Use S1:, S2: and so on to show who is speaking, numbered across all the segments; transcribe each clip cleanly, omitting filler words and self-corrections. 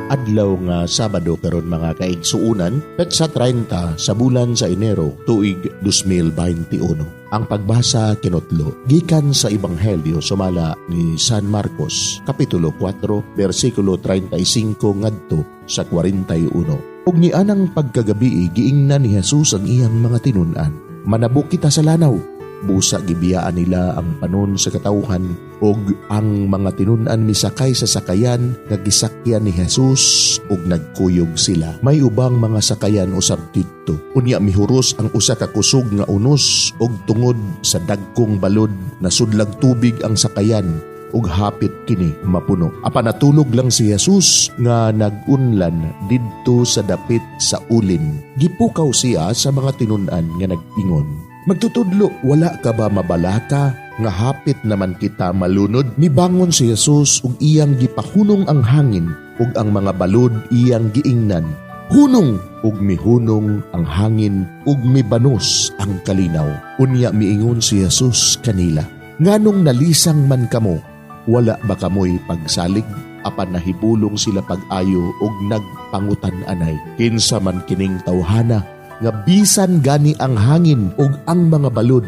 S1: Adlaw nga Sabado karon, mga kaigsuunan, petsa 30 sa bulan sa Enero, tuig 2021. Ang pagbasa kinutlo gikan sa Ebanghelyo sumala ni San Marcos, kapitulo 4, bersikulo 35 ngadto sa 41. Ug nianang pagkagabii, giingnan ni Jesus ang iyang mga tinun-an, "Manabok kita sa lanaw." Busa gibiyaan nila ang panon sa katawhan ug ang mga tinun-an misakay sa sakayan nga gisakyan ni Jesus ug nagkuyog sila. May ubang mga sakayan usab didto. Unya mihuros ang usa ka kusog nga unos ug tungod sa dagkong balod, nasudlag tubig ang sakayan ug hapit kini mapuno. Apan natulog lang si Jesus nga nagunlan didto sa dapit sa ulin. Gipukaw siya sa mga tinun-an nga nag-ingon, "Magtutudlo, wala ka ba mabalaka nga hapit naman kita malunod?" Mibangon si Jesus ug iyang gipahunong ang hangin ug ang mga balod. Iyang giingnan, "Hunong!" Ug mihunong ang hangin ug mibanos ang kalinaw. Unya miingon si Jesus kanila, "Nganong nalisang man kamo? Wala ba kamoy pagsalig?" Apan nahibulong sila pag-ayo ug nagpangutan-anay, "Kinsa man kining tawhana nga bisan gani ang hangin ug ang mga balod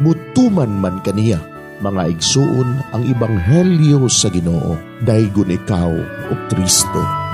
S1: mutuman man kaniya?" Mga igsuon, ang ebanghelyo sa Ginoo. Daygon ikaw, o Kristo.